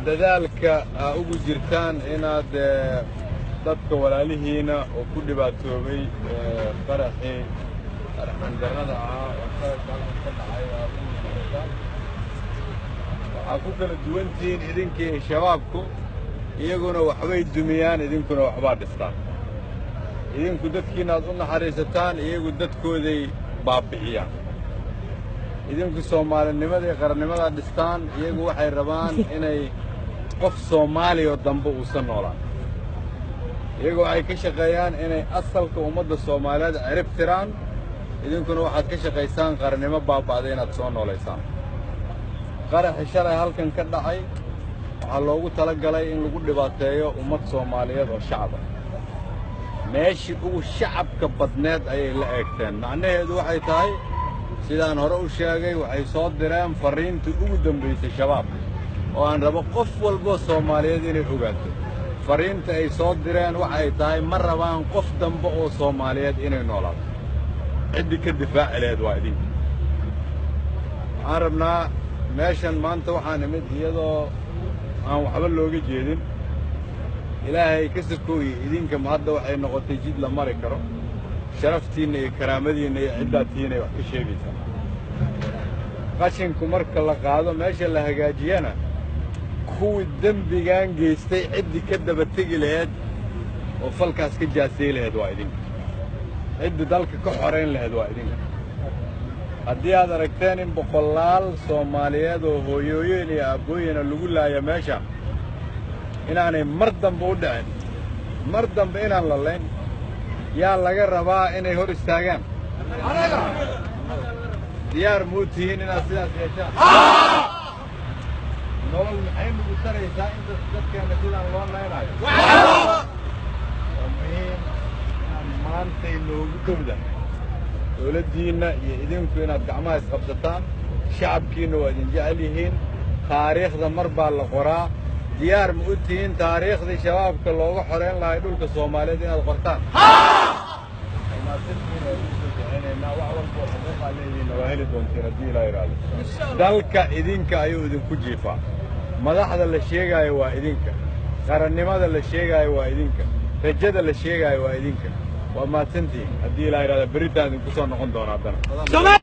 Dadaalka aa ugu jirtaan inaad dadka walaalihiina oo ku dhibaatoobay qaraxii arxandarrada ahaa oo sanadka halkan ka dhacay aa ugu jirtaan, waxaa ku kala duwantihiin idinkii shabaabku. Iyaguna waxbay dumiyaan, idinkuna waxbaa dhistaan. Idinku dadkiina aad u naxariisataan, iyagu dadkooday baabbi'iyaan. Idinku soomaalinimada iyo qarannimadaa dhistaan, iyagu waxay rabaan inay qof Soomaaliya dambe uusan noolaan. Iyagu waxay ka shaqeeyaan inay asalka ummadda Soomaaliyeed cirib tiraan, idinkuna waxaad ka shaqaysaan qarannimo baaba'day inaad soo noolaysaan. Qaraxi shalay halkan ka dhacay waxaa loogu tala galay in lagu dhibaateeyo ummad Soomaaliyeed oo shacaba. Meeshii ugu shacabka badneed ayay la eegteen. Macnaheedu waxay tahay, sidaan hore u sheegay, waxay soo direen farriintii ugu dambaysay shabaab, oo aan rabo qof walbo Soomaaliyeed inay ogaato. Farriinta ay soo direen waxay tahay: ma rabaan qof dambe oo Soomaaliyeed inay noolaato. Ciddii ka difaaci laheed waa idinka. Waxaan rabnaa, meeshan maanta waxaan imid iyadoo aan waxba looga jeedin. Ilaahay ka sokooye idinka ma hadda waxay noqotay jid la mari karo. Sharaftiinna iyo karaamadiinna iyo ciddaad tihiinay wax ka sheegaysaa. Qashinku marka la qaado, meesha la hagaajiyana, kuwii dembigan geystay ciddii ka daba tegi laheed oo falkaas ka jaasay laheed waa idinka. Ciddii dalka ka xorayn laheed waa idinka. Haddii aad aragteen in boqolaal Soomaaliyeed oo hooyooyin iyo aabbooyina lagu laaya meesha, inaanay mar dambe u dhicin, mar dambe inaan la layn, yaa laga rabaa inay hor istaagaan? Diyaar muu tihiin inaad sidaas yeeshaan? Nolol maxay nagu taraysaa in dadkeenna sidaan loo laynayo? Waa muhiim inaan maantay noogu dhowda dowladdiinna iyo idinku inaad gacmaha isqabsataan. Shacabkiinna waa idin jecel yihiin. Taariikhda mar baa la qoraa. Diyaar ma u tihiin taariikhdii shabaabka looga xoreyn lahay dhulka Soomaaliyeed inaad qortaan? Mahadsantihiin, waa idin soo ducaynaynaa. Wax walba oo xuquuqaa leedihiinna waa heli doontiin haddii Ilaa yidhaahdo. Dalka idinka ayuu idinku jiifaa. Madaxda la sheegaayo waa idinka, qarannimada la sheegaayo waa idinka, rajada la sheegaayo waa idinka. Waa mahadsantihiin. Haddii Ilaa yidhahdo, berritaan idinku soo noqon doona haddana.